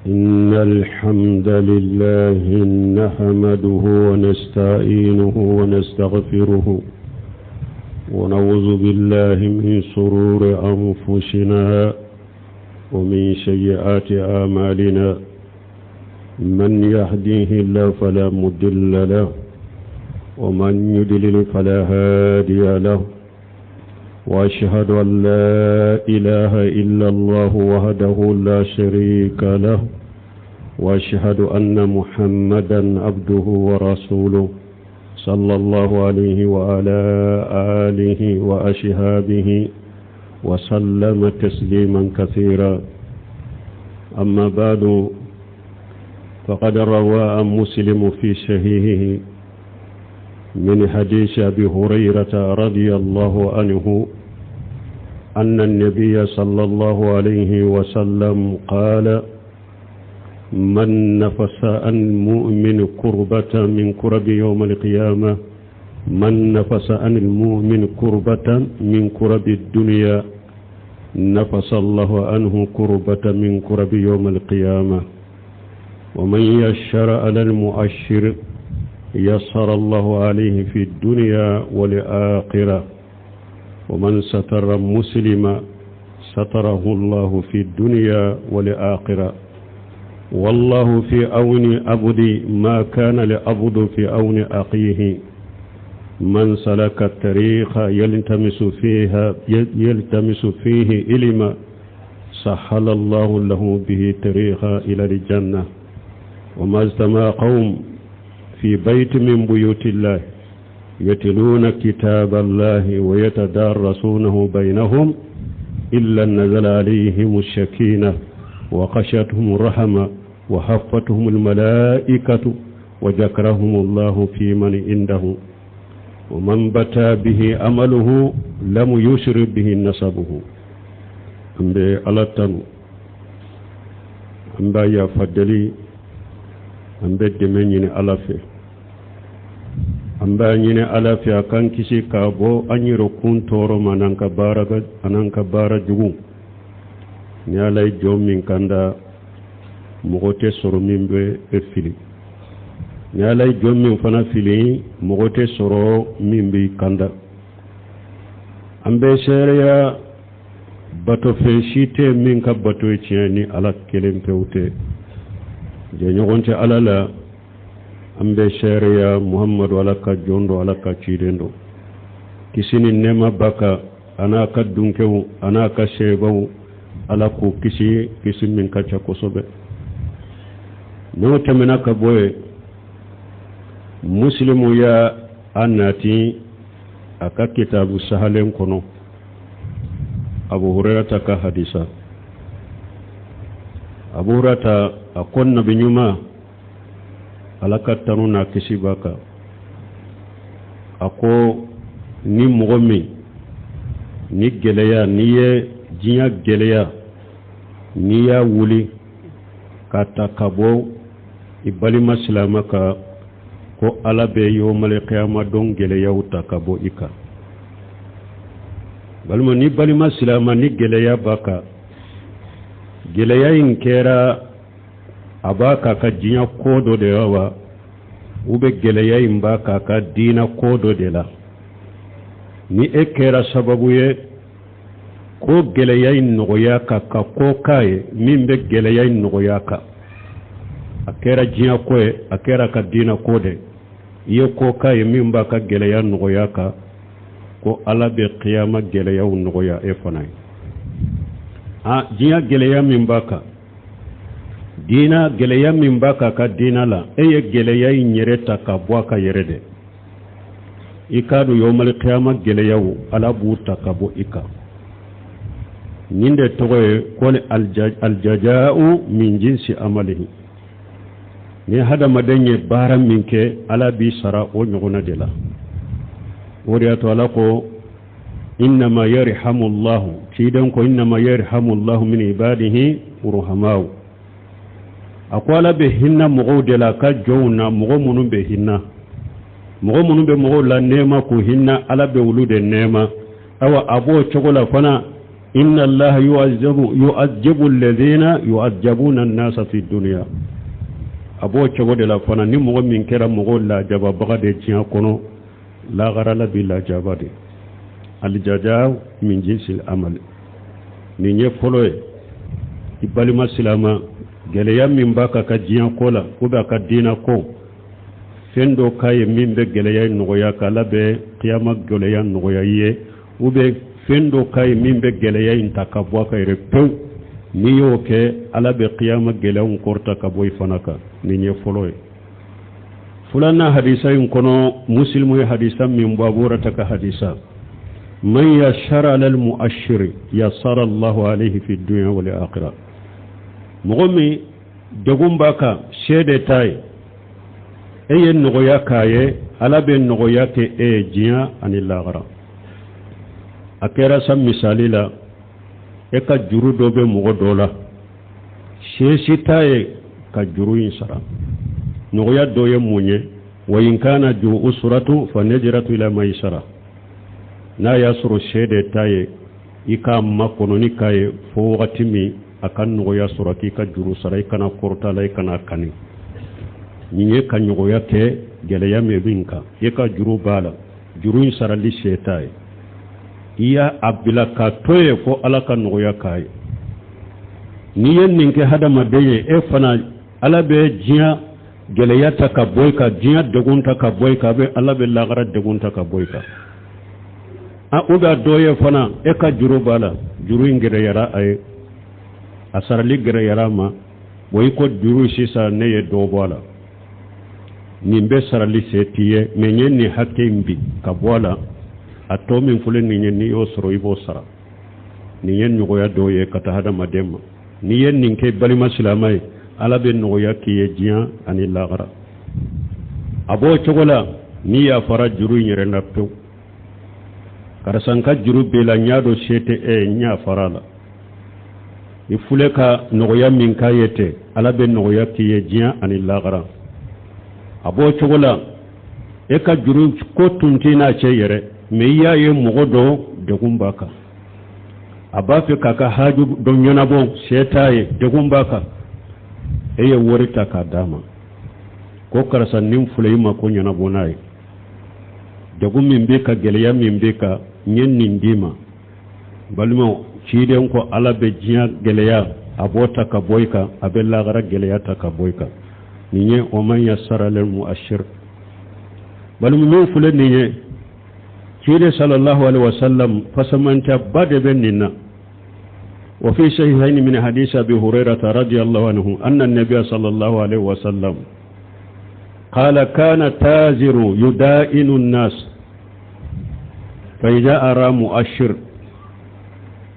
إن الحمد لله نحمده ونستعينه ونستغفره ونعوذ بالله من شرور أنفسنا ومن سيئات أعمالنا من يهديه الله فلا مضل له ومن يضلل فلا هادي له واشهد ان لا اله الا الله وحده لا شريك له واشهد ان محمدا عبده ورسوله صلى الله عليه وعلى اله واصحابه وسلم تسليما كثيرا اما بعد فقد روى مسلم في صحيحه من حديث أبي هريرة رضي الله عنه أن النبي صلى الله عليه وسلم قال من نفس عن مؤمن كربة من كرب يوم القيامة من نفس عن المؤمن كربة من كرب الدنيا نفس الله عنه كربة من كرب يوم القيامة ومن يشر على المؤشر يسر الله عليه في الدنيا والآخرة ومن ستر مسلما ستره الله في الدنيا والآخرة والله في أون عبدي ما كان لعبد في أون أخيه من سلك الطريق يلتمس فيها يلتمس فيه علما سهل الله له به طريقا إلى الجنة وما اجتمع قوم في بيت من بيوت الله يتلون كتاب الله ويتدارسونه بينهم إلا نزل عليهم الشكينة وخشتهم الرحمة وحفتهم الملائكة وذكرهم الله في من عنده ومن بتى به عمله لم يشرب به نسبه an bɛ ala tanu an b'a yafa deli an bɛ dɛmɛ ɲini ala fɛ an b'a ɲini ala fɛ a k'an kisi k'a bɔ an yɛrɛkun tɔɔrɔ ma an'an ka baara an'an ka baara jugu ni ala ye jɔn min kanda mɔgɔ tɛ sɔrɔ min bɛ e fili ni ala ye jɔn min fana fili mɔgɔ tɛ sɔrɔ min b'i kanda an bɛ seereya batofɛn si tɛ min ka bato ye tiɲɛ ni ala kelen pewu tɛ jɛɲɔgɔn tɛ ala la an bɛ seereya muhamadu ala ka jɔn don ala ka ciden don kisi ni nɛɛma b'a kan a n'a ka dunkew a n'a ka sebaw ala k'u kisi kisi min ka ca kosɛbɛ n'o tɛmɛna ka bɔ yen musilimu y'a a nati a ka kitabu sahalen kɔnɔ abu hurairata ka hadisa abu hurairata a ko nabi ɲuman ala ka tanu n'a kisi b'a kan a ko ni mɔgɔ min ni gɛlɛya n'i ye diɲɛ gɛlɛya n'i y'a wuli ka ta ka bɔ i balima silama kan ko ala bɛ yomali kiyama don gɛlɛyaw ta ka bɔ i kan balima ni balima silama ni gɛlɛya b'a kan gɛlɛya in kɛra a b'a k'a ka diɲɛ ko dɔ de la wa u bɛ gɛlɛya in b'a k'a ka diinɛ ko dɔ de la ni e kɛra sababu ye ko gɛlɛya in nɔgɔya kan ka ko k'a ye min bɛ gɛlɛya in nɔgɔya kan a kɛra diɲɛ ko ye a kɛra ka diinɛ ko de i ye ko k'a ye min b'a ka gɛlɛya nɔgɔya kan ko ala bɛ kiyama gɛlɛyaw nɔgɔya e fana ye a diɲɛ gɛlɛya min b'a kan diinɛ gɛlɛya min b'a kan ka diinɛ la e ye gɛlɛya in yɛrɛ ta ka bɔ a kan yɛrɛ de i k'a dɔn yomali kiyama gɛlɛyaw ala b'u ta ka bɔ i kan nin de tɔgɔ ye ko aljazau min jinsi amalihi ni hadamaden ye baara min kɛ ala b'i sara o ɲɔgɔnna de la o de y'a to ala ko innama yarhamu llahu ciden ko innama yarhamu llahu min ibadihi ruhamaw a ko ala bɛ hinɛ mɔgɔw de la a ka jɔnw na mɔgɔ minnu bɛ hinɛ mɔgɔ minnu bɛ mɔgɔw la nɛɛma k'u hinɛ ala bɛ olu de nɛɛma awa a b'o cogo la fana Inna allaha yu'azzibu yu'azzibu alladhina yu'azzabuna an-nasa fi dunya. A b'o cogo de la fana, ni mɔgɔ min kɛra mɔgɔw lajababaga de diɲɛ kɔnɔ, lahara Ala b'i lajaba de. Aljaza min jinsil amali. Nin ye fɔlɔ ye. I balima silama, gɛlɛya min b'a kan ka diɲɛ ko la ou bien a ka diinɛ ko, fɛn dɔ k'a ye min bɛ gɛlɛya in nɔgɔya, k'Ala bɛ kiyama gɛlɛya nɔgɔya i ye, ou bien fɛn dɔ k'a ye min bɛ gɛlɛya in ta ka bɔ a kan yɛrɛ pewu, n'i y'o kɛ, Ala bɛ kiyama gɛlɛyaw kɔrɔta ka bɔ i fana kan. Nin ye fɔlɔ ye. Filanan, hadisa in kɔnɔ, Musilimu ye hadisa min bɔ, Abu Hurata ka hadisa: man yashara alal mu'ashiri yasara Allahu alayhi fi dunya wal akhirah. Mɔgɔ min degun b'a kan, se de t'a ye, e ye nɔgɔya k'a ye, Ala bɛ nɔgɔya kɛ e ye diɲɛ ani lahara. A kɛra sa, misali la, e ka juru dɔ bɛ mɔgɔ dɔ la, se si t'a ye ka juru in sara. Nɔgɔya dɔ ye mun ye? Wa in kana ju usratu fa najratu ila maisara. N'a y'a sɔrɔ se de t'a ye, i k'a makɔnɔni k'a ye fo wagati min a ka nɔgɔya sɔrɔ k'i ka juru sara. I kana kɔrɔta la, i kana kani. Nin ye ka nɔgɔya kɛ gɛlɛya min bɛ kan. I ka juru b'a la, juru in sarali se t'a ye, i y'a a bila k'a to yen fo Ala ka nɔgɔya k'a ye. N'i ye nin kɛ hadamaden ye, e fana, Ala bɛ diɲɛ gɛlɛya ta ka bɔ i kan, diɲɛ degun ta ka bɔ i kan, a bɛ Ala bɛ lagara degun ta ka bɔ i kan. A ou bien dɔ ye fana, e ka juru b'a la, juru in gɛlɛyara a ye, a sarali gɛlɛyara a ma. Bon, i ko juru sisan, ne ye dɔ bɔ a la, nin bɛ sarali se t'i ye, mais n ye nin hakɛ in bi ka bɔ a la, a tɔ min filɛ nin ye, n'i y'o sɔrɔ, i b'o sara. Nin ye nɔgɔya dɔw ye ka taa hadamaden ma. N'i ye nin kɛ balima silamɛ ye, Ala bɛ nɔgɔya k'i ye diɲɛ ani lahara. A b'o cogo la, n'i yafara juru in yɛrɛ la pewu, karisa, n ka juru b'e la, n y'a dɔn se tɛ e ye, n yafara a la. I filɛ ka nɔgɔya min k'a ye ten, Ala bɛ nɔgɔya k'i ye diɲɛ ani lahara. A b'o cogo la, e ka juru ko tun t'i n'a cɛ yɛrɛ, mais i y'a ye mɔgɔ dɔ degun b'a kan, a b'a fɛ k'a ka haju dɔ ɲɛnabɔ, se t'a ye, degun b'a kan, e ye wari ta k'a d'a ma ko karisa, nin filɛ, i ma ko ɲɛnabɔ n'a ye, degun min bɛ ka, gɛlɛya min bɛ ka, n ye nin d'i ma. Balimaw, ciden ko Ala bɛ diɲɛ gɛlɛya, a b'o ta ka bɔ i kan, a bɛ lagara gɛlɛya ta ka bɔ i kan. Nin ye o man yasara lil mu'ashir. Balima, min filɛ nin ye, ciden sallallahu alaihi wasallam fasamantiyaba de bɛ nin na. وفي صحيحين من حديث أبي هريرة رضي الله عنه أن النبي صلى الله عليه وسلم قال: كان تاجر يدائن الناس، فإذا أرى مؤشر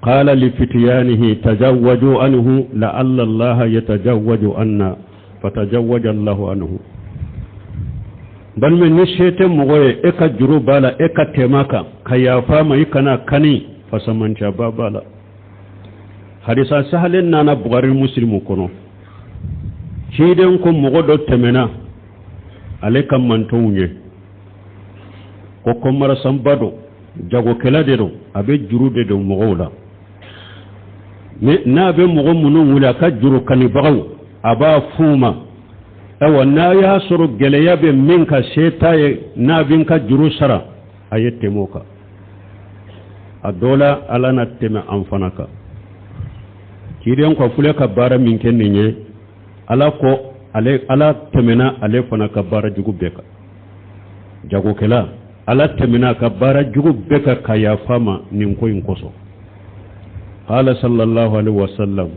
قال لفتيانه: تجاوزوا عنه لعل الله يتجاوز عنا. فتجاوز الله عنه. Balima, ni se tɛ mɔgɔ ye, e ka juru b'a la, e ka tɛmɛ kan ka yafa ma, i kana kani, fasamancaba b'a la. Hadisa sahalen nana Bugari, Musilimu kɔnɔ. Ciden ko mɔgɔ dɔ tɛmɛna ale ka mantɔnw ye ko kɔmarasanba don, jagokɛla de don, a bɛ juru de don mɔgɔw la. N'a bɛ mɔgɔ minnu wele, a ka juru kanibagaw, a b'a f'u ma: ayiwa, n'a y'a sɔrɔ gɛlɛya bɛ min ka, se t'a ye, n'a bɛ n ka juru sara, a ye tɛmɛ o kan. A dɔ la, Ala na tɛmɛ an fana kan. Ciden ko filɛ ka baara min kɛ nin ye, Ala ko ale, Ala tɛmɛna ale fana ka baara jugu bɛɛ kan. Jagokɛla, Ala tɛmɛna a ka baara jugu bɛɛ kan ka yafa ma nin ko in kosɔn. قال صلى الله عليه وسلم: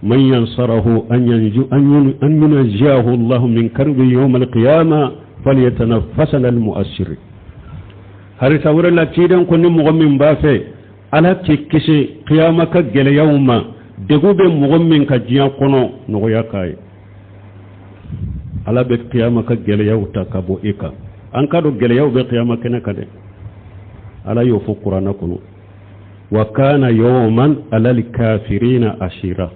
من ينصره أن ينجيه الله من كرب يوم القيامة فليتنفس المؤسر. Harisa wɛrɛ la, ciden ko ni mɔgɔ min b'a fɛ Ala k'i kisi kiyama ka gɛlɛyaw ma, degun bɛ mɔgɔ min ka diɲɛ kɔnɔ, nɔgɔya k'a ye, Ala bɛ kiyama ka gɛlɛyaw ta ka bɔ e kan. An ka dɔn gɛlɛyaw bɛ kiyama kɛnɛ kan dɛ. Ala y'o fɔ Kuranɛ kɔnɔ: وكان يوما على الكافرين عسيرا.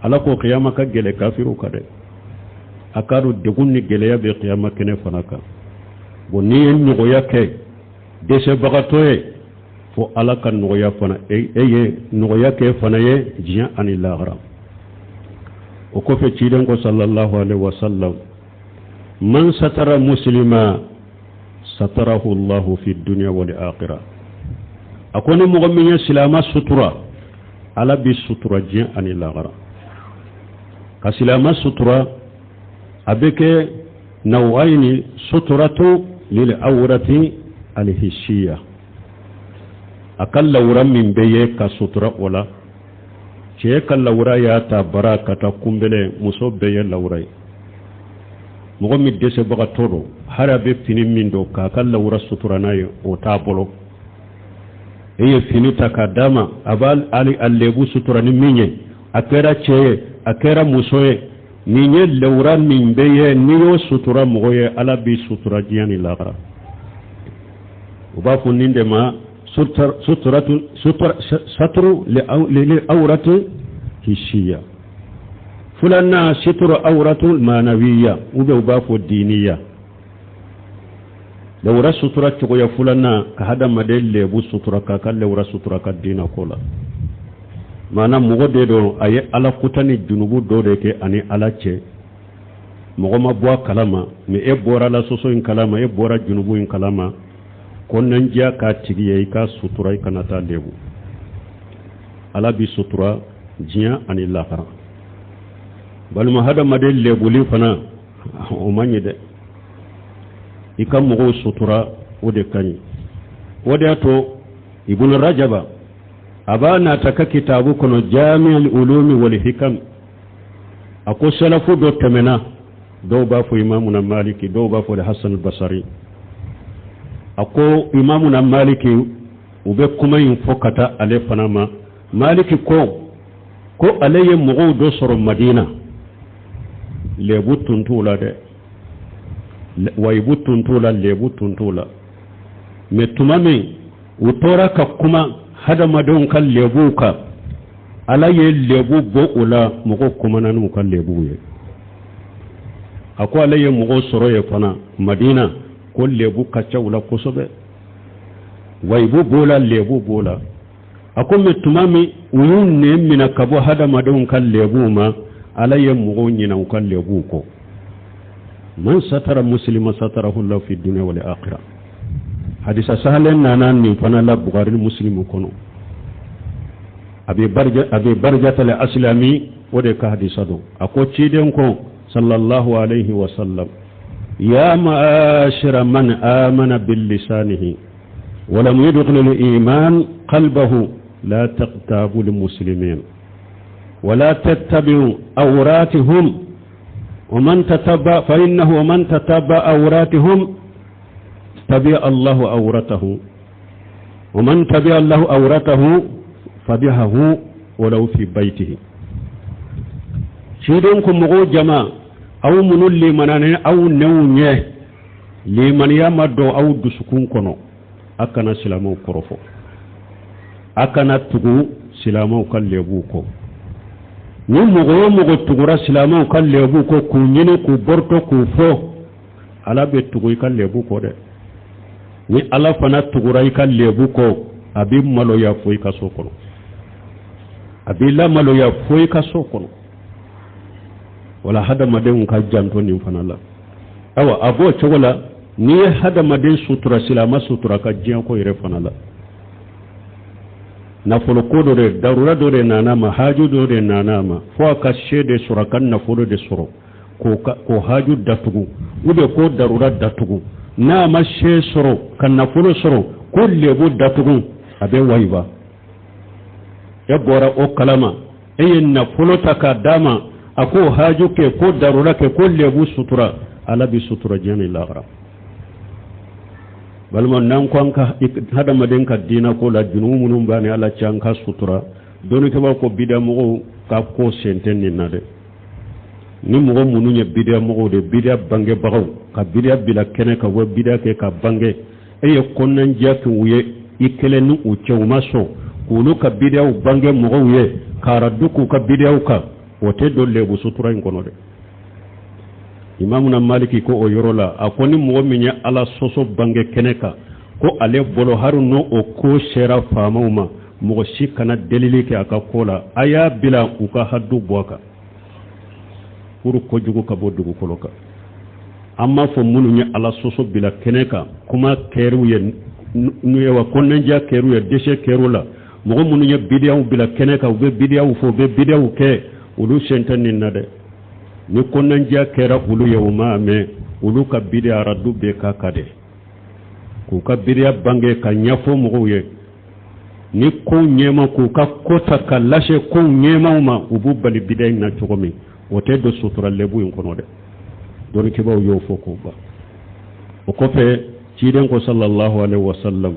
Ala ko kiyama ka gɛlɛ kafiru kan dɛ. A k'a dɔn degun ni gɛlɛya bɛ kiyama kɛnɛ fana kan. Bon, n'i ye nɔgɔya kɛ dɛsɛbagatɔ ye, Fo Ala ka nɔgɔya fana e ye, nɔgɔya kɛ fana ye diɲɛ ani lahara. O kɔfɛ, ciden ko sallallahu alaihi wasallam: man satara muslima satarahu Allahu fi dunya wal akhirah. A ko ni mɔgɔ min ye silama sutura, Ala bi sutura diɲɛ ani lahara. Ka silama sutura, a bɛ kɛ nawayini: suturatu lil awrati alhisiya, a ka lawura min bɛ ye ka sutura o la. Cɛ ka lawura y'a ta bara ka taa kunbɛlɛ, muso bɛɛ ye lawura ye. Mɔgɔ min dɛsɛbagatɔ don, hali a bɛ fini min don k'a ka lawura sutura n'a ye, o t'a bolo. E ye fini ta k'a d'a ma, a b'a a lebu sutura ni min ye, a kɛra cɛ ye, a kɛra muso ye, nin ye lawura min bɛ ye. N'i y'o sutura mɔgɔ ye, Ala b'i sutura diɲɛ ni lahara. U b'a fɔ nin de ma suturatu saturu lil awratu hisiya. Filanan, suturu awratu manawiya, ou bien u b'a fɔ diniya. Lawura sutura cogoya filanan, ka hadamaden lebu sutura, k'a ka lawura sutura ka diina ko la. Maana mɔgɔ de don, a ye Ala kuta ni junubu dɔ de kɛ ani Ala cɛ, mɔgɔ ma bɔ a kalama, mais e bɔra la sɔsɔ in kalama, e bɔra junubu in kalama, kɔnɔndiya k'a tigi ye, i ka sutura, i kana taa lebu. Ala bi sutura diɲɛ ani lahara. Balima, hadamaden lebuli fana, o man ɲi dɛ. I ka mɔgɔw sutura, o de ka ɲi. O de y'a to Ibn Rajaba, a b'a nata ka kitabu kɔnɔ, Jami al-Ulumi wal Hikam, a ko salafu dɔ tɛmɛna, dɔw b'a fɔ Imamuna Maliki, dɔw b'a fɔ Hasan Basari. A ko Imamuna Maliki, u bɛ kuma in fɔ ka taa ale fana ma. Maliki ko ale ye mɔgɔw dɔ sɔrɔ Madina, lebu tun t'u la dɛ, wayibu tun t'u la, lebu tun t'u la. Mais tuma min u tora ka kuma hadamadenw ka lebuw kan, Ala ye lebu bɔ u la, mɔgɔw kumana n'u ka lebuw ye. A ko ale ye mɔgɔw sɔrɔ ye fana Madina, ko lebu ka ca u la kosɛbɛ, wayibu b'o la, lebu b'o la. A ko mais tuma min u y'u nɛn minɛ ka bɔ hadamadenw ka lebuw ma, Ala ye mɔgɔw ɲinɛ u ka lebuw kɔ. Man satara muslima satarahu Allah fi dunya wal akhirah. Hadisa sahalen nana nin fana la Bukhari ni Muslimu kɔnɔ. Abi Barjata al Aslami, o de ka hadisa don. A ko ciden ko sallallahu alayhi wa sallam: ya ma'ashira man amana bil lisanihi ولم يدخل الإيمان قلبه، لا تغتابوا المسلمين ولا تتبعوا عوراتهم، ومن تتبع فإنه ومن تتبع عوراتهم تبع الله عورته، ومن تبع الله عورته فضحه ولو في بيته. Ciden ko mɔgɔw jama, aw minnu limananen aw nɛw ɲɛ, limaniya ma dɔn aw dusukun kɔnɔ, a kana silamɛw kɔrɔfɔ, a kana tugu silamɛw ka lebuw kɔ. Ni mɔgɔ o mɔgɔ tugura silamɛw ka lebu kɔ, k'u ɲini, k'u bɔrɔtɔ, k'u fɔ, Ala bɛ tugu i ka lebu kɔ dɛ. Ni Ala fana tugura i ka lebu kɔ, a b'i maloya fo i ka so kɔnɔ, a b'i lamaloya fo i ka so kɔnɔ. Wala hadamadenw ka janto nin fana la. Ayiwa, a b'o cogo la, n'i ye hadamaden sutura, silama sutura ka diɲɛko yɛrɛ fana la. Nafolo ko dɔ de, darura dɔ de nana ma, haju dɔ de nana ma, fo a ka se de sɔrɔ, a ka nafolo de sɔrɔ k'o haju datugu, ou bien k'o darura datugu. N'a ma se sɔrɔ ka nafolo sɔrɔ k'o lebu datugu, a bɛ wayiba. E bɔra o kalama, e ye nafolo ta k'a d'a ma, a k'o haju kɛ, k'o darura kɛ, k'o lebu sutura, Ala bi sutura diɲɛ ni lahara. Balima, n'an ko an ka hadamaden ka diinɛ ko la, junubu minnu b'a ni Ala cɛ, an ka sutura. Dɔnnikɛbaaw ko bidamɔgɔw ka ko sen tɛ nin na dɛ. Ni mɔgɔ minnu ye bidamɔgɔw de, bida bangebagaw, ka bida bila kɛnɛ kan, bɔ bida kɛ ka bange, e ye kɔnɔnajɛ kɛ u ye, i kelen ni u cɛ, u ma sɔn k'olu ka bidaw bange mɔgɔw ye, k'a du k'u ka bidaw kan, o tɛ don lebu sutura in kɔnɔ dɛ. Imamuna Maliki ko o yɔrɔ la, a ko ni mɔgɔ min ye Ala sɔsɔ bange kɛnɛ kan, Ko ale bolo, hari n'o o ko sera faamaw ma, mɔgɔ si kana delili kɛ a ka ko la, a y'a bila u ka hadu bɔ a kan pour kojugu ka bɔ dugukolo kan. An m'a fɔ minnu ye Ala sɔsɔ bila kɛnɛ kan, kuma kɛr'u ye n'u ye wa, kɔnɔnajɛya kɛr'u ye, dɛsɛ kɛr'u la. Mɔgɔ minnu ye bidiyaw bila kɛnɛ kan, u bɛ bidiyaw fɔ, u bɛ bidiyaw kɛ, olu sen tɛ nin na dɛ. Ni kɔnɔnajɛya kɛra olu ye, u m'a mɛn, olu ka bidiya aradu bɛɛ ka kan dɛ, k'u ka bidiya bange ka ɲɛfɔ mɔgɔw ye ni kow ɲɛma, k'u ka ko ta ka lase kow ɲɛmaw ma, u b'u bali bidiya in na cogo min. O tɛ don sutura lebu in kɔnɔ dɛ. Dɔnnikɛbaaw y'o fɔ k'o ban. O kɔfɛ, ciden ko sallallahu alaihi wasallam: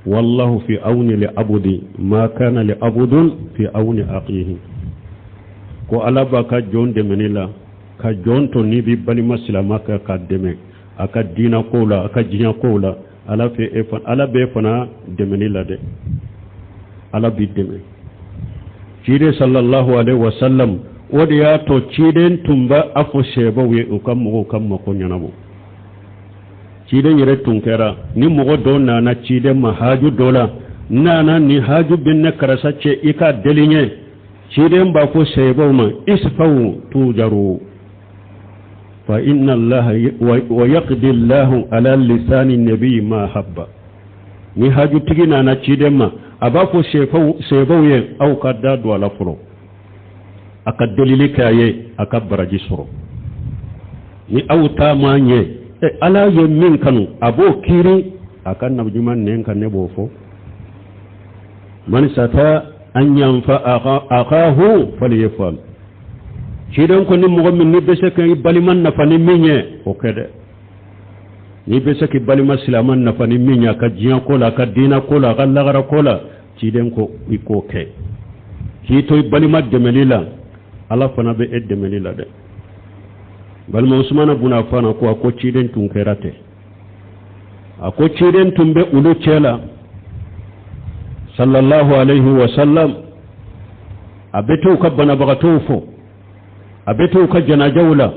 wallahu fi awni li abudi ma kana li abudun fi awni aqihi. Ko Ala b'a ka jɔn dɛmɛni la ka jɔn to n'i b'i balima silama kɛ k'a dɛmɛ a ka diina kow la, a ka diɲɛ kow la, Ala fɛ e fana, Ala b'e fana dɛmɛni la dɛ, Ala b'i dɛmɛ. Ciden sallallahu alaihi wasallam, o de y'a to ciden tun b'a a fɔ sɛbaw ye u ka mɔgɔw ka mako ɲɛnabɔ. Ciden yɛrɛ tun kɛra ni mɔgɔ dɔ nana ciden ma haju dɔ la, nana ni haju bɛ ne karisa cɛ, i ka deli ɲɛ, ciden b'a fɔ sɛbaw ma: isfaw tujaru fa inna allaha wa yaqdi allahu ala lisani nabi ma habba. Ni hajutigi nana ciden ma, a b'a fɔ sɛbaw ye: aw ka da don a la fɔlɔ, a ka delili kɛ a ye, a ka baraji sɔrɔ. Ni aw ta ma ɲɛ, Ala ye min kanu, a b'o kiiri a ka nabiɲuman nɛn kan. Ne b'o fɔ: man sata an yanfa akahu falyafal. Ciden ko ni mɔgɔ min ni bɛ se ka i balima nafa ni min ye, o kɛ dɛ. N'i bɛ se k'i balima silama nafa ni min ye, a ka diɲɛ ko la, a ka diinɛ ko la, a ka lagara ko la, ciden ko i k'o kɛ. K'i to i balima dɛmɛli la, Ala fana bɛ e dɛmɛli la dɛ. Balima Usumana buna Afana ko a ko ciden tun kɛra ten. A ko ciden tun bɛ olu cɛ la sallallahu alayhi wa sallam, a bɛ t'u ka banabagatɔw fo, a bɛ t'u ka janajaw la,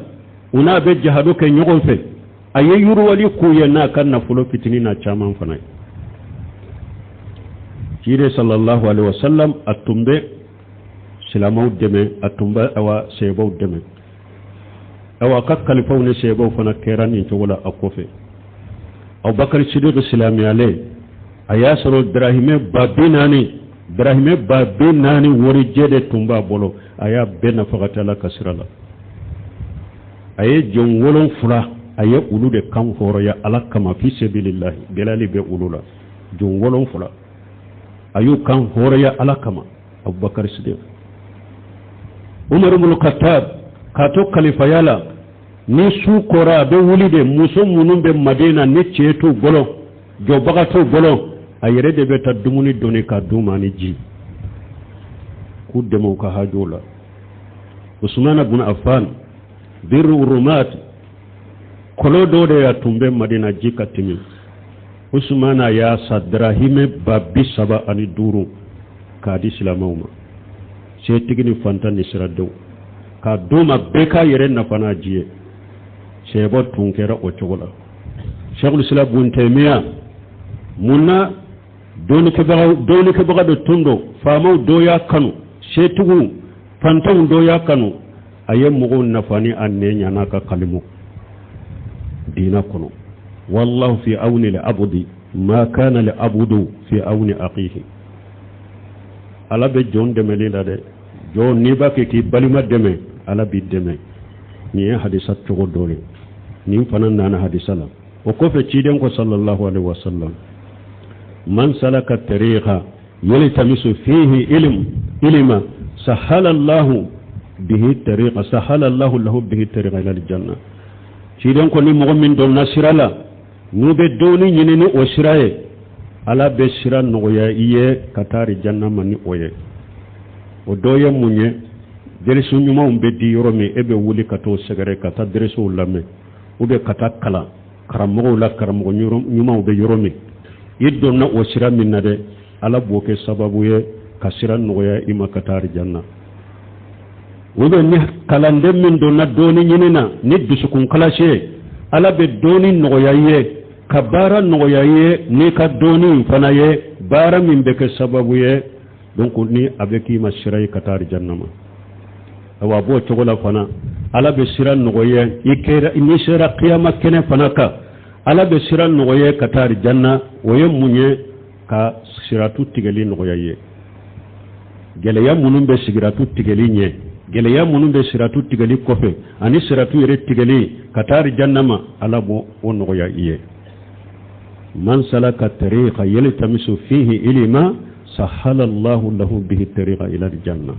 u n'a bɛ jahadu kɛ ɲɔgɔn fɛ. A ye yiriwali k'u ye n'a ka nafolo fitinin n'a caman fana ye. Ciden sallallahu alayhi wa sallam, a tun bɛ silamɛw dɛmɛ, a tun bɛ awa sɛbaw dɛmɛ. Awa a ka kalifaw ni sɛbaw fana kɛra nin cogo la a kɔfɛ. Abubakar Sidiq silamɛyalen, a y'a sɔrɔ darahimɛ 40,000, darahimɛ 40,000 warijɛ de tun b'a bolo. A y'a bɛɛ nafagata Ala ka sira la. A ye jɔn 7, a ye olu de kan hɔrɔnya Ala kama, fi sabilillahi. Gɛlɛyali bɛ olu la, jɔn 7, a y'u kan hɔrɔnya Ala kama, Abubakar Sidiq. Umar ibn Khattab, k'a to kalifaya la, ni su kora, a bɛ wuli de, muso minnu bɛ Madina ni cɛ t'u bolo, jɔbaga t'u bolo, a yɛrɛ de bɛ taa dumuni doni ka d'u ma ni ji, k'u dɛmɛ u ka hajuw la. Usumana bun Affan, Birru Rumat, kɔlɔn dɔ de ya tun bɛ Madina, ji ka timi. Usumana y'a sa darahimɛ 35,000 k'a di silamɛw ma, setigi ni fantan ni siradenw, k'a d'u ma, bɛɛ k'a yɛrɛ nafa n'a ji ye. Sɛbɔ tun kɛra o cogo la. Sheikhul Islam bun Taymiya, mun na dɔɔnikɛbaga de tun don, faamaw dɔ y'a kanu, setigiw, fantanw dɔ y'a kanu. A ye mɔgɔw nafa ni a nɛ ɲa n'a ka kalimu diina kɔnɔ. Wallahu fi awni li abudi ma kana li abudu fi awni aqihi. Ala bɛ jɔn dɛmɛli la dɛ. Jɔn n'i b'a kɛ k'i balima dɛmɛ, Ala b'i dɛmɛ. Nin ye hadisa cogo dɔ ye, nin fana nana hadisa la. O kɔfɛ, ciden ko sallallahu alaihi wasallam: man salaka tariqa yaltamisu fihi ilm ilma sahala Allahu bihi tariqa, sahala Allahu lahu bihi tariqa ila aljanna. Ciden ko ni mɔgɔ min donna sira la, n'u bɛ dɔɔni ɲini ni o sira ye, Ala bɛ sira nɔgɔya i ye ka taa janna ma ni o ye. O dɔ ye mun ye? Derisu ɲumanw bɛ di yɔrɔ min, e bɛ wuli ka t'o sɛgɛrɛ, ka taa derisiw lamɛn, ou bien ka taa kalan karamɔgɔw la, karamɔgɔ ɲumanw bɛ yɔrɔ min. I donna o sira min na dɛ, Ala b'o kɛ sababu ye ka sira nɔgɔya i ma ka taa janna. Ou bien ni kalanden min donna dɔɔni ɲini na ni dusukun kalasi ye, Ala bɛ dɔɔni nɔgɔya i ye. Ka baara nɔgɔya i ye n'i ka dɔnni in fana ye, baara min bɛ kɛ sababu ye, donc ni a bɛ k'i ma sira ye ka taa alijanna ma. Awa, a b'o cogo la fana, Ala bɛ sira nɔgɔya i kɛra n'i sera kiyama kɛnɛ fana kan, Ala bɛ sira nɔgɔya ka taa alijanna. O ye mun ye? Ka siratu tigɛli nɔgɔya i ye. Gɛlɛya minnu bɛ siratu tigɛli ɲɛ, gɛlɛya minnu bɛ siratu tigɛli kɔfɛ, ani siratu yɛrɛ tigɛli ka taa alijanna ma, Ala b'o o nɔgɔya i ye. Man salaka tariqa yaltamisu fihi ilima sahala Allahu lahu bihi tariqa ila aljanna.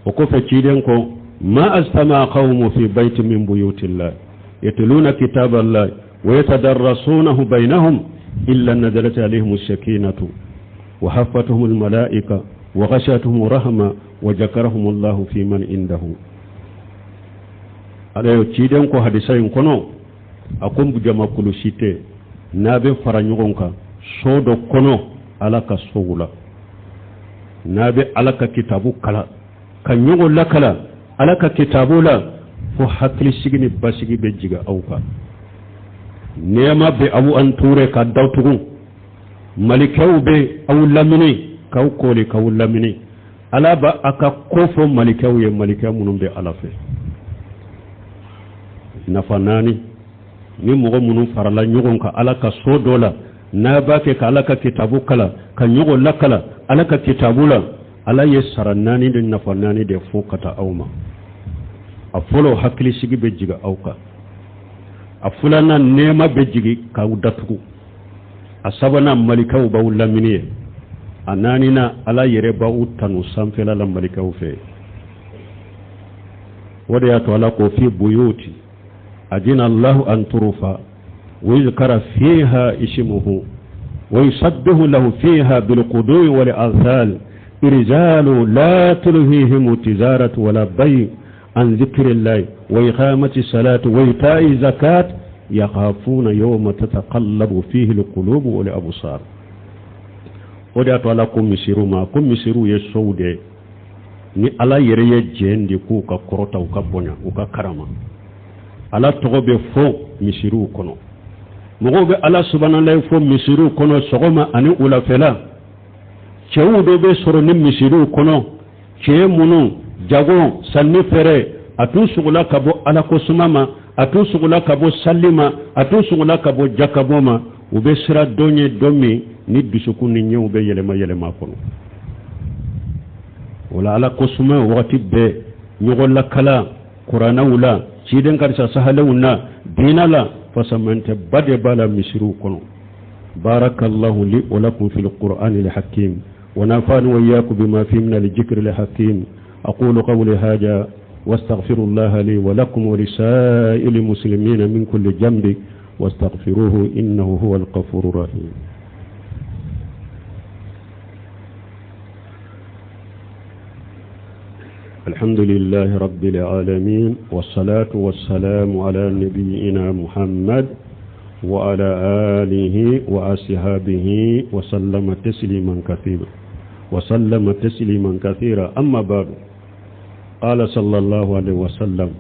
O kɔfɛ, ciden ko: ma ajtama qawmu fi bayti min buyutillah yatluna kitaballah wa yatadarrasunahu bainahum illa nazalat alayhim as-sakinatu wa haffatuhum al-malaika wa ghashatuhum rahma wa zakarahum Allahu fi man indahu. Ala yo ciden ko hadisa in kɔnɔ, a ko jamakulu si tɛ n'a bɛ fara ɲɔgɔn kan so dɔ kɔnɔ, Ala ka sow la, n'a bɛ Ala ka kitabu kala ka ɲɔgɔn lakala Ala ka kitabu la, fo hakilisigi ni basigi bɛ jigin aw kan, nɛɛma bɛ aw entouré ka datugu, malikɛw bɛ aw lamini k'aw kooli k'aw lamini. Ala b'a a ka ko fɔ malikɛw ye, malikɛ minnu bɛ Ala fɛ. Nafa naani ni mɔgɔ minnu farala ɲɔgɔn kan Ala ka so dɔ la, n'a b'a kɛ ka Ala ka kitabu kala ka ɲɔgɔn lakala Ala ka kitabu la, Ala ye sara naani de, nafa naani de fo ka taa aw ma. A fɔlɔ, hakilisigi bɛ jigin aw kan. A filanan, nɛɛma bɛ jigin k'aw datugu. A sabanan, malikaw b'aw lamini ye. A naaninan, Ala yɛrɛ b'aw tanu sanfɛla la malikaw fɛ. O de y'a to Ala ko: fi buyuti adina Allahu an turfa wa yuzkara fiha ismuhu wa yusabbihu lahu fiha bilquduwi wal asal rijalu la tulhihim tijaratu wala bay an zikrillahi wa iqamati salati wa ita'i zakat yakhafuna yawma tataqallabu fihi alqulubu wal absar. O de y'a to Ala ko misiriw ma ko misiriw ye sow de ni Ala yɛrɛ ye jɛn de k'u ka kɔrɔta, u ka bonya, u ka karama. Ala tɔgɔ bɛ fɔ misiriw kɔnɔ, mɔgɔw bɛ Ala subahanallahi fɔ misiriw kɔnɔ sɔgɔma ani wulafɛla. Cɛw dɔ bɛ sɔrɔ ni misiriw kɔnɔ, cɛ minnu jago sanni fɛrɛ a t'u sogola ka bɔ Ala ko suma ma, a t'u sogola ka bɔ sali ma, a t'u sogola ka bɔ jakabɔ ma. U bɛ sira dɔn ye dɔn min ni dusukun ni ɲɛw bɛ yɛlɛma yɛlɛma kɔnɔ. O la, Ala ko suma wagati bɛɛ, ɲɔgɔn lakala kuranɛw la, ciden karisa sahalenw na, diinɛ la fasamantɛba de b'a la misiriw kɔnɔ. Barakallahu li wa lakum fil qur'ani al-hakim wa nafa'ani wa iyyakum bima fihi min al-dhikri al-hakim. Aqulu qawli hadha واستغفر الله لي ولكم ولسائر المسلمين من كل ذنب، واستغفروه إنه هو الغفور الرحيم. الحمد لله رب العالمين، والصلاة والسلام على نبينا محمد وعلى آله وأصحابه وسلم تسليما كثيرا، وسلم تسليما كثيرا. أما بعد، قال صلى الله عليه وسلم: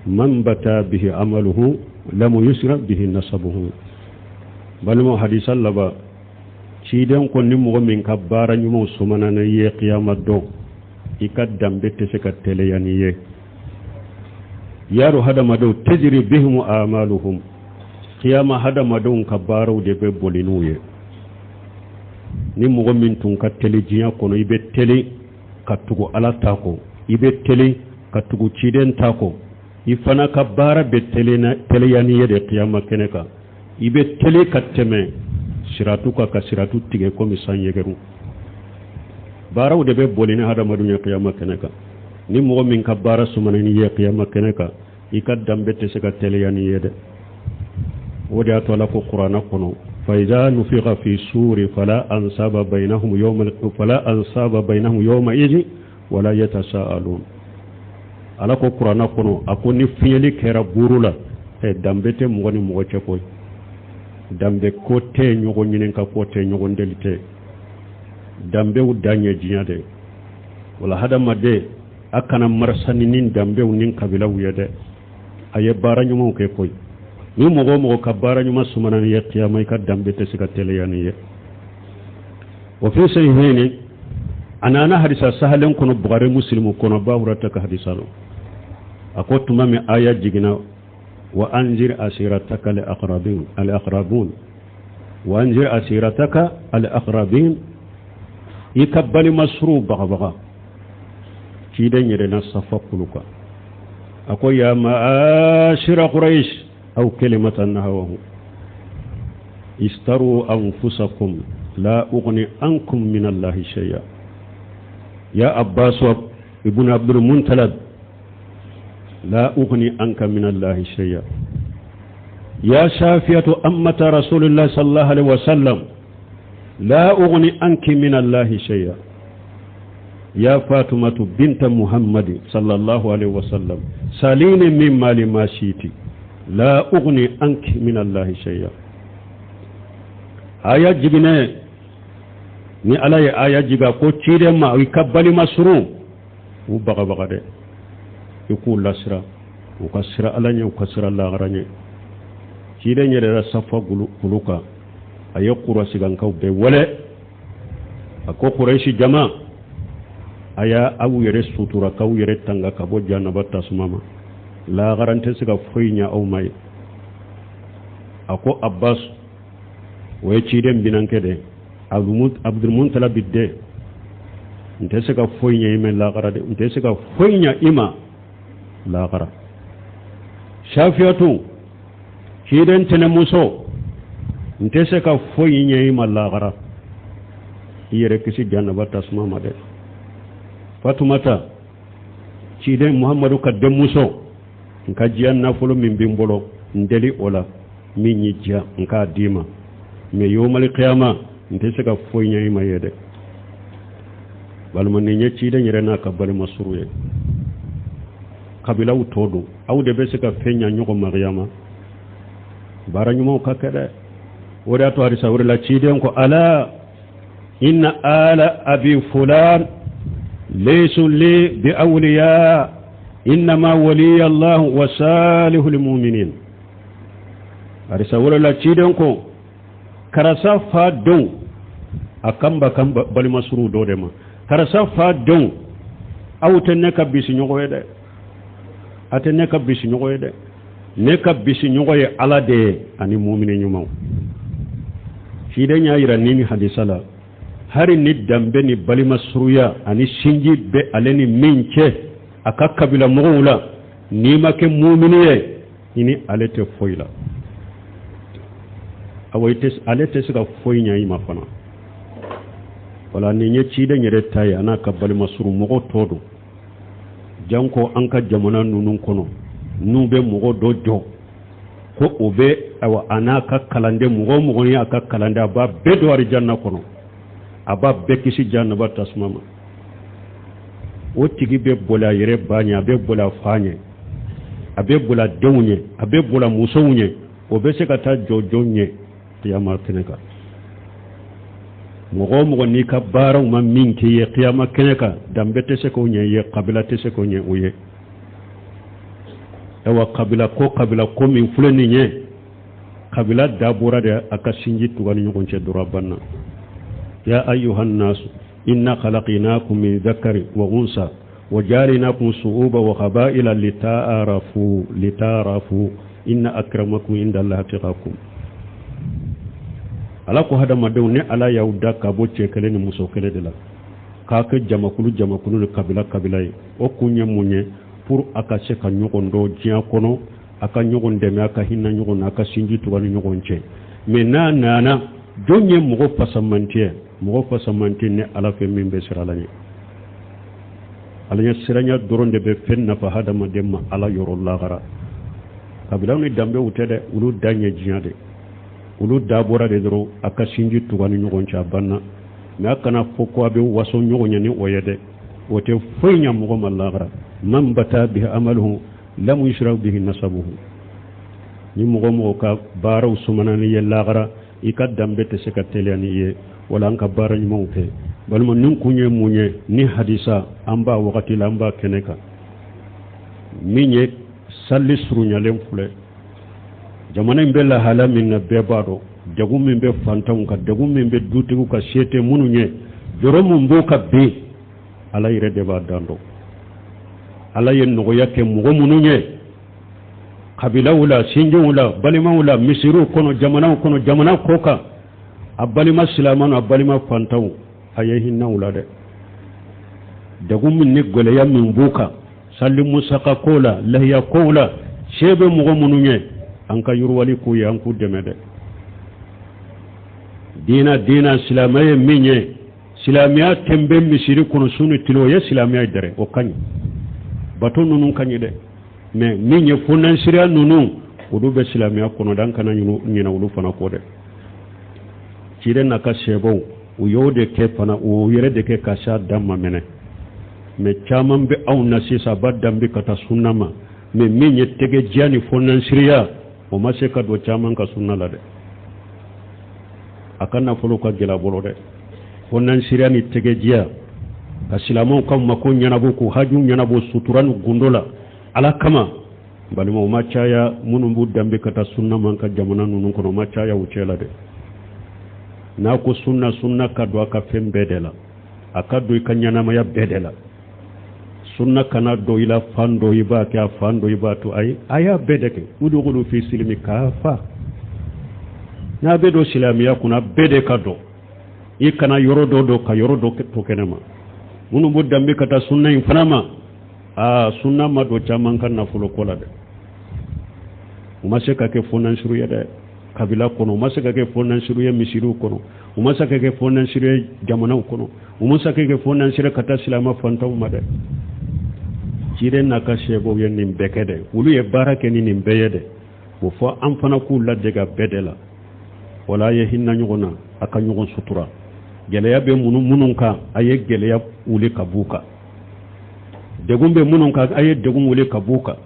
من بطأ به عمله لم يسرع به نسبه. Balima, hadisa laban, ciden ko ni mɔgɔ min ka baara ɲumanw sumana na i ye kiyama dɔn, i ka danbe tɛ se ka teliya n'i ye. Yaro, hadamadenw tajri bihim amaluhum, kiyama hadamadenw ka baaraw de bɛ boli n'u ye. Ni mɔgɔ min tun ka teli diɲɛ kɔnɔ, i bɛ teli ka tugu Ala ta kɔ, i bɛ teli ka tugu ciden ta kɔ, i fana ka baara bɛ teliya n'i ye de kiyama kɛnɛ kan. I bɛ teli ka tɛmɛ siratu kan, ka siratu tigɛ komi san yɛgɛru. Baaraw de bɛ boli ni hadamadenw ye kiyama kɛnɛ kan. Ni mɔgɔ min ka baara sumana n'i ye kiyama kɛnɛ kan, i ka danbe tɛ se ka teliya n'i ye dɛ. O de y'a to Ala ko kuranɛ kɔnɔ: فإذا نفخ في الصور فلا أنساب بينهم يومئذ ولا يتساءلون. Ala ko kuranɛ kɔnɔ, a ko ni fiɲɛli kɛra buru la, danbe tɛ mɔgɔ ni mɔgɔ cɛ koyi. Danbe ko tɛ, ɲɔgɔn ɲininka ko tɛ, ɲɔgɔn deli tɛ. Danbew dan ye diɲɛ de. Wala hadamaden a kana marisani ni danbew ni kabilaw ye dɛ. A ye baara ɲumanw kɛ koyi. Ni mɔgɔ o mɔgɔ ka baara ɲuman sumana n'i ye kiyama, i ka danbe tɛ se ka teliya n'i ye. Wa fi sahihayni, a nana hadisa sahalen kɔnɔ Bukari Musilimu kɔnɔ, Aba Hurata ka hadisa lo. A ko tuma min aya jiginna: wa anzir asirataka al aqrabin al aqrabun, wa anzir asirataka al aqrabin, i ka balima suruw bagabaga. Ciden yɛlɛnna Safa kulu kan, a ko: ya ma'ashira Quraish, aw kalimatan nahwahu, istaru anfusakum, la ughni ankum min Allahi shay'a. Ya Abbas ibn Abdul Muttalib, la ughni anka min Allahi shay'a. Ya Shafiyatu ammata Rasulullah sallallahu alaihi wasallam, la ughni anki min Allahi shay'a. Ya Fatumatu binta Muhammad sallallahu alaihi wasallam, salini min mali ma shiti, la ughni anki min Allahi shay'a. Aya jiginɛ ni Ala ye aya jiga ko ciden ma, i ka balima surun u bagabaga dɛ, i k'u lasira, u ka sira Ala ɲɛ, u ka sira lahara ɲɛ. Ciden yɛlɛla Safa kulu kan, a ye kurasigankaw bɛɛ wele. A ko: Kurɛsi jama, a y'a aw yɛrɛ sutura k'aw yɛrɛ tanga ka bɔ janaba tasuma ma. Lahara n tɛ se ka foyi ɲɛ aw ma ye. A ko Abbas, o ye ciden binankɛ dɛ, Abdulmutalabi den, n tɛ se ka foyi ɲɛ i ma lahara dɛ, n tɛ se ka foyi ɲɛ i ma lahara. Safiyatu, ciden tɛnɛmuso, n tɛ se ka foyi ɲɛ i ma lahara, i yɛrɛ kisi janaba tasuma ma dɛ. Fatumata, ciden Muhamadu ka denmuso, n ka diɲɛ nafolo min bɛ n bolo, n deli o la, min y'i diya n k'a d'i ma, mɛ yomali kiyama n tɛ se ka foyi ɲɛ i ma ye dɛ. Balima, nin ye ciden yɛrɛ n'a ka balima suru ye. Kabilaw tɔ don, aw de bɛ se ka fɛn ɲa ɲɔgɔn ma kiyama. Baara ɲumanw ka kɛ dɛ. O de y'a to hadisa wɛrɛ la, ciden ko: ala inna ala abi fulan laysu li bi awliya, innama waliya Allah wa salihul mu'minin. Hadisa wɛrɛ la, ciden ko: karisa fa denw, a kan ba kan balima suruw dɔ de ma, karisa fa denw, aw tɛ ne ka bisi ɲɔgɔn ye dɛ, a tɛ ne ka bisi ɲɔgɔn ye dɛ. Ne ka bisi ɲɔgɔn ye Ala de ye ani mumini ɲumanw. Ciden y'a yira ni hadisa la, hari ni danbe ni balima suruya ani sinji bɛ ale ni min cɛ a ka kabila mɔgɔw la, n'i ma kɛ mumini ye, i ni ale tɛ foyi la. Awa, ale tɛ se ka foyi ɲɛ i ma fana. Wala nin ye ciden yɛrɛ ta ye, a n'a ka balima suru. Mɔgɔ tɔ don, janko an ka jamana ninnu kɔnɔ, n'u bɛ mɔgɔ dɔ jɔ ko o bɛ, ayiwa, a n'a ka kalanden, mɔgɔ o mɔgɔ ye a ka kalanden, a b'a bɛɛ don arijanna kɔnɔ, a b'a bɛɛ kisi janaba tasuma ma. O tigi bɛ boli a yɛrɛ ba ɲɛ, a bɛ boli a fa ɲɛ, a bɛ boli a denw ɲɛ, a bɛ boli a musow ɲɛ. O bɛ se ka taa jɔ jɔn ɲɛ kiyama kɛnɛ kan? Mɔgɔ o mɔgɔ n'i ka baaraw ma min k'i ye kiyama kɛnɛ kan, danbe tɛ se k'o ɲɛ i ye, kabila tɛ se k'o ɲɛ o ye. Ayiwa, kabila ko min filɛ nin ye, kabila dabɔra de a ka sinji tuga ni ɲɔgɔn cɛ dɔrɔn, a banna. Ya ayyuhan nasu inna khalaqnakum min dhakari wa unsa wa ja'alnakum shu'uba wa qaba'ila lita'arafu inna akramakum inda Allahi atqakum. Ala ko hadamadenw, ni Ala y'aw da ka bɔ cɛ kelen ni muso kelen de la k'a kɛ jamakulu jamakulu ni kabila kabila ye, o kun ye mun ye? Pour a ka se ka ɲɔgɔn dɔn diɲɛ kɔnɔ, a ka ɲɔgɔn dɛmɛ, a ka hinɛ ɲɔgɔn na, a ka sinji tuga ni ɲɔgɔn cɛ. Mɛ n'a nana, jɔn ye mɔgɔ fasamantiye? Mɔgɔ fasamanti ni Ala fɛ, min bɛ siran Ala ɲɛ. Ala ɲɛ siranya dɔrɔn de bɛ fɛn nafa hadamaden ma Ala yɔrɔ lahara. Kabilaw ni danbew tɛ dɛ, olu da ɲɛ diɲɛ de, olu dabɔra de dɔrɔn a ka sinji tuga ni ɲɔgɔn cɛ, a banna. Mɛ a kana fɔ ko a bɛ waso ɲɔgɔn ɲɛ ni o ye dɛ, o tɛ foyi ɲɛ mɔgɔ ma lahara. Man bata bihi amaluhu lam yusra bihi nasabuhu. Ni mɔgɔ mɔgɔ ka baaraw sumana ni ye lahara, i ka danbe tɛ se ka teliya ni ye. Wala an ka baara ɲumanw kɛ. Balima, nin kun ye mun ye? Ni hadisa an b'a wagati la, an b'a kɛnɛ kan, min ye sali surunyalen filɛ. Jamana in bɛ lahala min na, bɛɛ b'a dɔn degun min bɛ fantanw kan, degun min bɛ dutigiw kan, se tɛ minnu ye, jɔrɔ min b'u kan bi, Ala yɛrɛ de b'a dan dɔn. Ala ye nɔgɔya kɛ mɔgɔ minnu ye kabilaw la, sinjiw la, balimaw la, misiriw kɔnɔ, jamanaw kɔnɔ, jamana kɔ kan, a balima silamɛw, a balima fantanw, a ye hinɛ u la dɛ. Degun min ni gɛlɛya min b'u kan sali musaka ko la, lahiya kow la, se bɛ mɔgɔ minnu ye, an ka yiriwali k'u ye, an k'u dɛmɛ dɛ. Diina diina, silamɛ ye min ye, silamɛya tɛ bɛ misiri kɔnɔ su ni tile, o ye silamɛya ye dɛrɛ, o ka ɲi. Bato ninnu ka ɲi dɛ, mais min ye fonɛnsiriya ninnu, olu bɛ silamɛya kɔnɔ dɛ, an kana ɲinɛ olu fana kɔ dɛ. Ciden n'a ka sahabaw, u y'o de kɛ fana, o yɛrɛ de kɛ ka s'a dan ma mɛnɛ. Mais caman bɛ anw na sisan, a b'a danbe ka taa sunna ma, mais min ye tɛgɛdiya ni fonɛnsiriya, o ma se ka don caman ka sunna la dɛ. A ka nafolo ka gɛlɛ a bolo dɛ. Fonɛnsiriya ni tɛgɛdiya ka silamɛw ka mako ɲɛnabɔ, k'u haju ɲɛnabɔ sutura ni gundo la Ala kama, balimaw, ma caya minnu b'u danbe ka taa sunna man ka jamana ninnu kɔnɔ, o ma caya u cɛ la dɛ. N'a ko sunna, sunna ka don a ka fɛn bɛɛ de la, a ka don i ka ɲɛnamaya bɛɛ de la. Sunna kana don i la fan dɔ i b'a kɛ, a fan dɔ i b'a to. Ayi, a y'a bɛɛ de kɛ. Udukulu fi silimi kafa. N'a bɛ don silamɛya kunna, bɛɛ de ka don. I kana yɔrɔ dɔ don ka yɔrɔ dɔ to kɛnɛ ma. Minnu b'u danbe ka taa sunna in fana ma, aa, sunna ma don caman ka nafolo ko la dɛ. U ma se ka kɛ fonɛnsiru ye dɛ kabila kɔnɔ, u ma se ka kɛ fonɛnsiru ye misiriw kɔnɔ, u ma se ka kɛ fonɛnsiru ye jamanaw kɔnɔ, u ma se ka kɛ fonɛnsiru ka taa silamɛ fantanw ma dɛ. Ciden n'a ka sahabaw ye nin bɛɛ kɛ dɛ, olu ye baara kɛ ni nin bɛɛ ye dɛ. O fɔ an fana k'u ladege a bɛɛ de la. Wala a ye hinɛ ɲɔgɔn na, a ka ɲɔgɔn sutura. Gɛlɛya bɛ minnu minnu kan, a ye gɛlɛya wuli ka b'u kan. Degun bɛ minnu kan, a ye degun wuli ka b'u kan.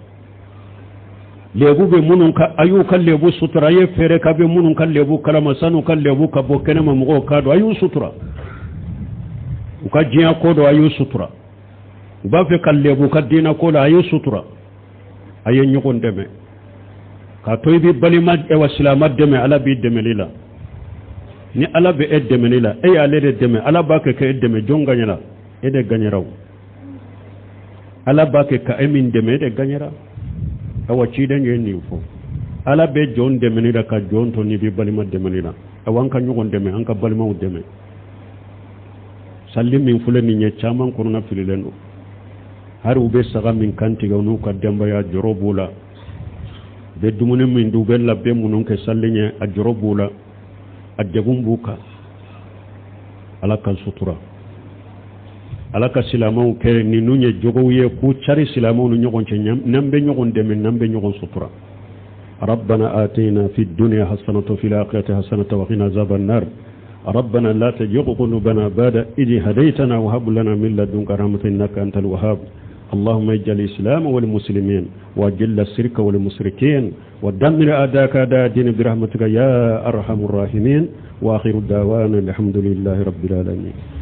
Lebu bɛ minnu kan, a y'u ka lebu sutura. A ye fɛɛrɛ k'a bɛ minnu ka lebu kalama, san'u ka lebu ka bɔ kɛnɛma mɔgɔw k'a dɔn, a y'u sutura. U ka diɲɛ ko dɔn, a y'u sutura. U b'a fɛ ka lebu ka diinɛ ko la, a y'u sutura. A ye ɲɔgɔn dɛmɛ k'a to i bɛ balima wa silamɛ dɛmɛ, Ala b'i dɛmɛli la. Ni Ala bɛ e dɛmɛli la, e y'ale de dɛmɛ, Ala b'a kɛ k'e dɛmɛ. Jɔn gaɲɛra? E de gaɲɛra. O Ala b'a kɛ ka e min dɛmɛ, e de gaɲɛra. Awa, ciden ye nin fɔ: Ala bɛ jɔn dɛmɛni la ka jɔn to n'i bɛ balima dɛmɛni la. Awa, an ka ɲɔgɔn dɛmɛ, an ka balimaw dɛmɛ. Sali min filɛ nin ye, caman kɔnɔna fililen don. Hali u bɛ saga min kantigɛ, u n'u ka denbaya, jɔrɔ b'u la. U bɛ dumuni min dun, u bɛ labɛn minnu kɛ sali ɲɛ, a jɔrɔ b'u la, a degun b'u kan. Ala ka sutura, Ala ka silamɛw kɛ ninnu ye jogow ye k'u cari silamɛw ni ɲɔgɔn cɛ, n'an bɛ ɲɔgɔn dɛmɛ, n'an bɛ ɲɔgɔn sutura. ربنا آتينا في الدنيا حسنة وفي الآخرة حسنة وقنا عذاب النار. ربنا لا تزغ قلوبنا بعد إذ هديتنا وهب لنا من لدنك رحمة إنك أنت الوهاب. اللهم اجعل الإسلام والمسلمين، وأذل الشرك والمشركين، ودمر أعداءك أعداء الدين برحمتك يا أرحم الراحمين. وآخر دعوانا الحمد لله رب العالمين.